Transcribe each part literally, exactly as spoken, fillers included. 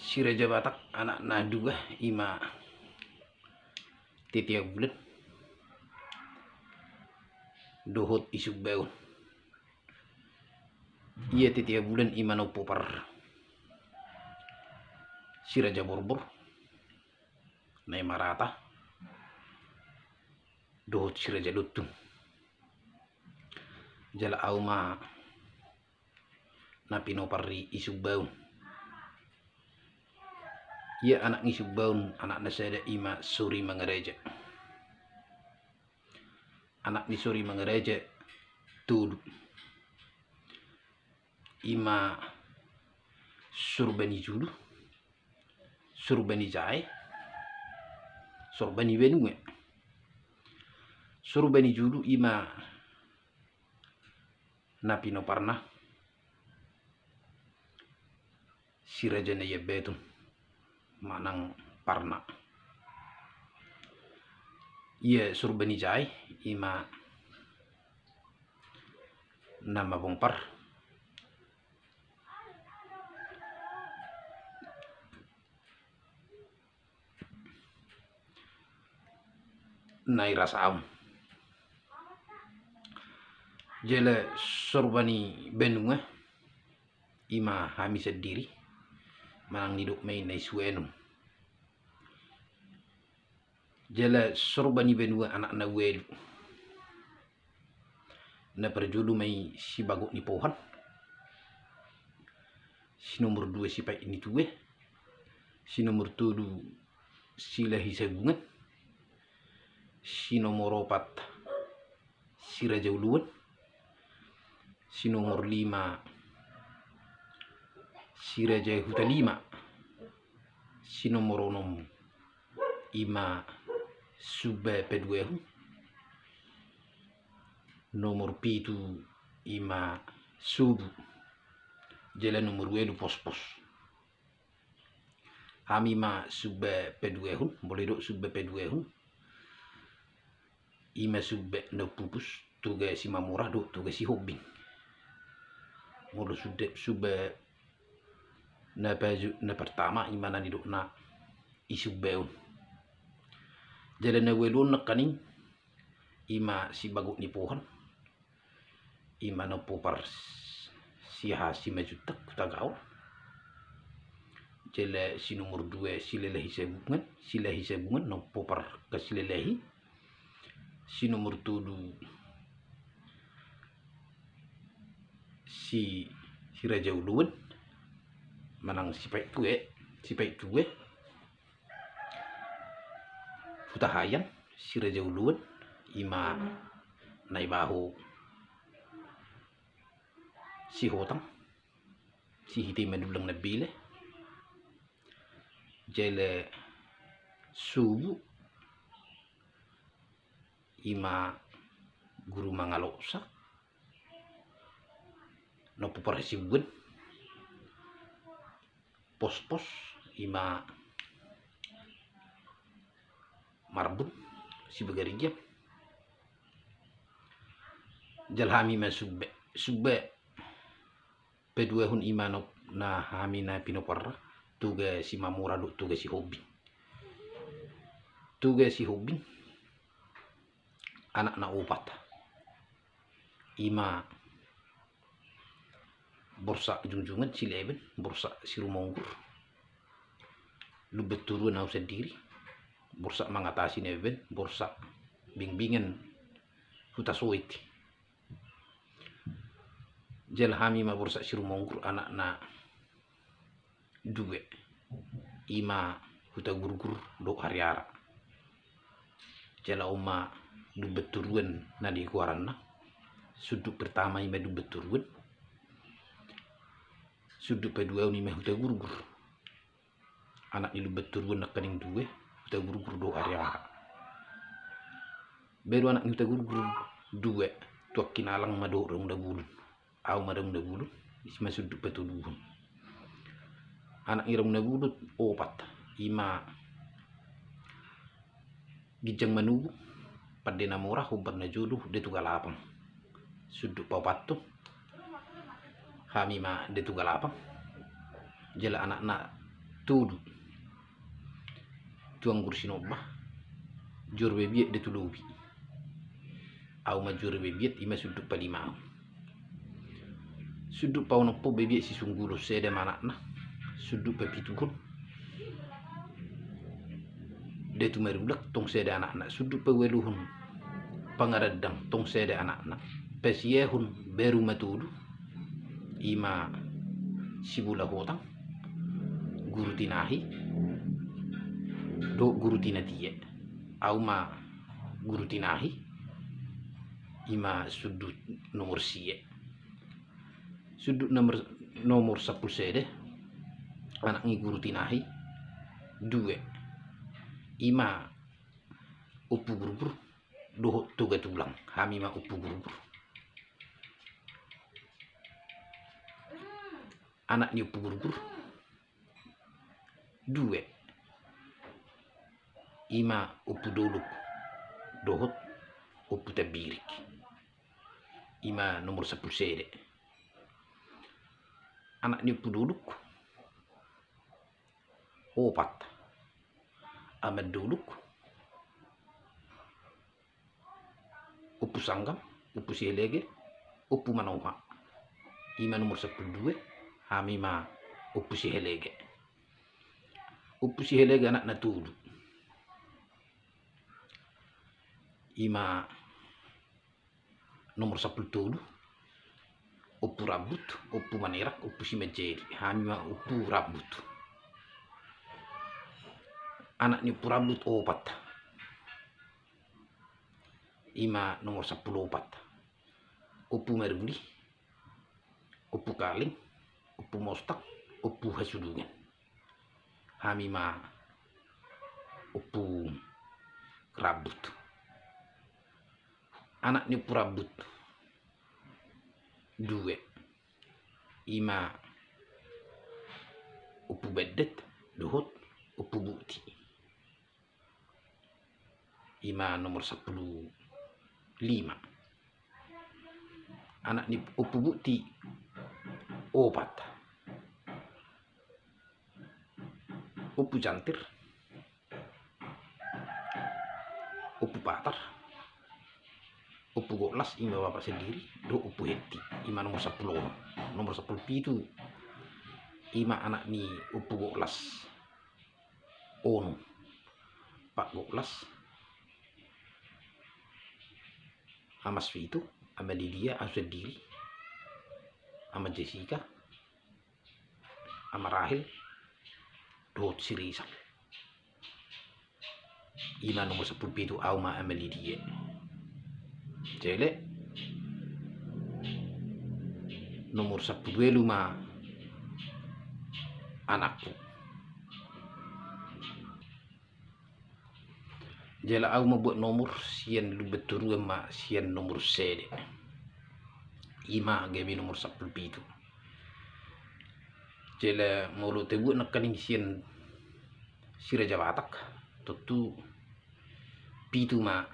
Si Raja Batak anakna dua, ima Tetea Bulan dohot I Sumbaon. Ia Tetea Bulan ima na umpopar Si Raja Borbor, na i ma Rata, dohot Si Raja Lontung. Jala au ma na pinopar ni I Sumbaon. Ia anak ni Sumbaon, anakna sada ima Sori Mangaraja. Anak ni Sori Mangaraja tolu, ima Sorba ni Julu, Sorba ni Jae, Sorba ni Banua. Sorba ni Julu ima na pinoparna Si Raja Naiambaton manang Parna. Ia Sorba ni Jae ima na mabompar Nai Rasaon. Jala Sorba ni Banua ima hami sandiri, manang nidok ma i Nai Suenom. Jala Sorba ni Banua anakna ualu. Na parjolo ma i Si Bagot ni Pohan, si nomor dua Si Pait ni Tue, si nomor tolu Si Lahi Sabungan, si nomor opat Si Raja Uluan, si nomor lima Si Raja Hutalima, si nomor onom ima Sumba Paduahon, nomor pitu ima Sobu, jala nomor ualu Pospos. Hami ma Sumba Paduahon, molo didok Sumba Paduahon ima Sumba na umpupus Toga Simamora dohot Toga Sihombing. Molo Sumba, Sumba na paju, na pertama ima na nidokna I Sumbaon. Jala na ualu on nangkaning ima Si Bagot ni Pohan, ima na umpopar Si Aha Simanjuntak Hutagaol. Jala si nomor dua Si Lahi Sabungan, Si Lahi Sabungan na umpopar ka Si Lahi. Si nomor tolu Si, Si Raja Uluan manang Si Pait Tue, Si Pait Tue Hutahaean, Si Raja Uluan ima Nai Baho Sihotang, Sihite Manulang Nambela. Jala Sobu ima Guru Mangaloksa na umpopar Hasibuan. Pospos ima Marbun Sibagarigian. Jala hami ma Sumba, Sumba Paduahon ima na hami na pinoparna Toga Simamora dohot Toga Sihombing. Toga Sihombing anakna opat ima Borsak Jungjungan, Sileben, Borsak Sirumonggur, Lumban Toruan au sandiri, Borsak Mangatasi Nababan, Borsak Bingbingan Hutasoit. Jala hami ma Borsak Sirumonggur anakna dua ima Hutagurgur dohot Hariara. Jala on ma Lumban Toruan na di goaranna. Sundut pertama ima Lumban Toruan, sundut paduahon ima Hutagurgur. Anak ni Lumban Toruan nangkaning dua, Hutagurgur dohot Hariara. Baru anak ni Hutagurgur dua, Tuan Kinalang ma dohot Raung Nabulun. Au ma Raung Nabulun, isi ma sundut patoluhon. Anak ni Raung Nabulun opat, ima Ginjang Manubung, Pande na Mora, Hombar na Jolo, Datu Galapang. Sundut paopathon, hami ma Datu Galapang. Jala anakna tolu tu anggur sinomba, jur bebiet da tu lobi. Au ma jur bebiet, ima sundut palimahon. Sundut paonomhon bebiet sisunggulon, sada ma anakna. Sundut papituhon da tu marulak, tong sada anakna. Sundut paualuhon pangarandang, tong sada anakna. Pasiahon baru ma tolu, ima sibola hotang, guru tinahi dohot guru tinatia. Au ma guru tinahi, ima sundut nomor sia. Sundut nomor, nomor sampulu sada, anak ni guru tinahi dua, ima Ompu Gurgur dohot Toga Tulang. Hami ma Ompu Gurgur. Anak ni Ompu Gurgur dua, ima Ompu Dolok dohot Ompu Tambirik. Ima nomor sampulu sada. Anak ni Ompu Dolok opat, Aman Dolok, Ompu Sanggam, Ompu Sihelege, Ompu Manoha. Ima nomor sampulu dua, hami ma Ompu Sihelege. Ompu Sihelege anakna tolu, ima nomor sampulu tolu, Ompu Rambut, Ompu Manerak, Ompu Simanjadi. Hami ma Ompu Rambut. Anak ni Ompu Rambut opat, ima nomor sampulu opat, Ompu Maruli, Ompu Kaling, Ompu Mostak, Ompu Hasudungan. Hami ma Ompu Rambut. Anak ni Ompu Rambut dua, ima Ompu Bandet dohot Ompu Bukti. Ima nomor sampulu lima. Anak ni Ompu Bukti opat, Ompu Jantir, Ompu Patar, Ompu Goklas, ima bapak sendiri, dohot Ompu Henti. Ima nomor sampulu onom. Nomor sampulu pitu, ima anak ni Ompu Goklas, onom, Pak Goklas, Ama Svitu, Ama Lidia, au sendiri, Ama Jessica, Ama Rahel dohot si Rizal. Ima nomor sampulu pitu, au ma Ama Lidia. Jele nomor sampulu ualu ma anakku. Jala au mambuat nomor sian lumban toruan ma sian nomor sada. Ima gabe nomor sampulu pitu. Jala molo tabuat nangkaning sian Si Raja Batak, tontu pitu ma,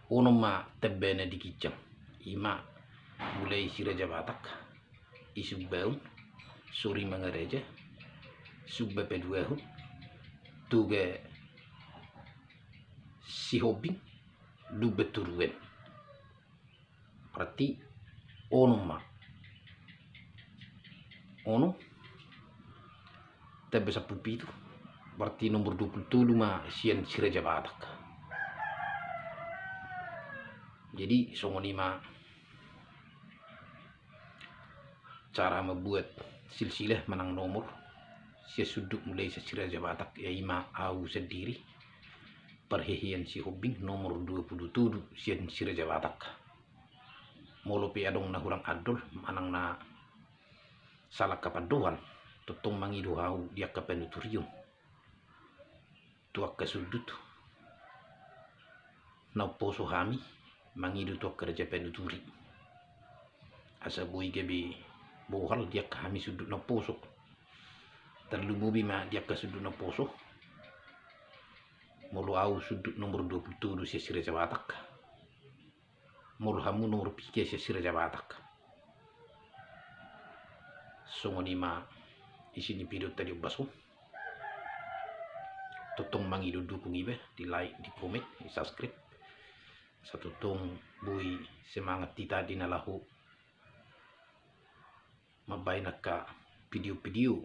onom ma tamba na di ginjang. Ima mulai Si Raja Batak, i Sumbaon, Sori Mangaraja, Sumba Paduahon, Toga Sihombing, Lumban Toruan. Berarti onom ma. Onom tamba sampulu pitu, berarti nomor dua pulu tolu ma sian Si Raja Batak. Jadi songon i ma cara mambuat silsilah manang nomor sian sundut mulai sian Si Raja Batak, ya ima au sandiri, parhehean Sihombing, nomor dua pulu tolu sian Si Raja Batak. Molo pe adong na hurang andol manang na salah kapandohan, tongtong mangido au di angka panuturion tu angka sundut na umposo hami, mangido tu angka raja panuturi. Asa boi gabe bohal di angka hami sundut na umposo. Tarlumobi ma di angka sundut na umposo. Molo au sundut nomor dua pulu tolu sian Si Raja Batak, molo hamu nomor piga sian Si Raja Batak. Songon i ma isi ni video ta di ombas on. Tongtong mangido dukung iba, di like, di komen, di subscribe. Satongtong boi semangat hita di na laho mambaen angka video-video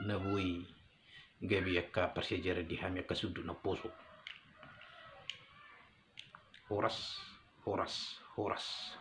na boi gabe angka parsiajaran di hami angka sundut na poso. Horas, horas, horas.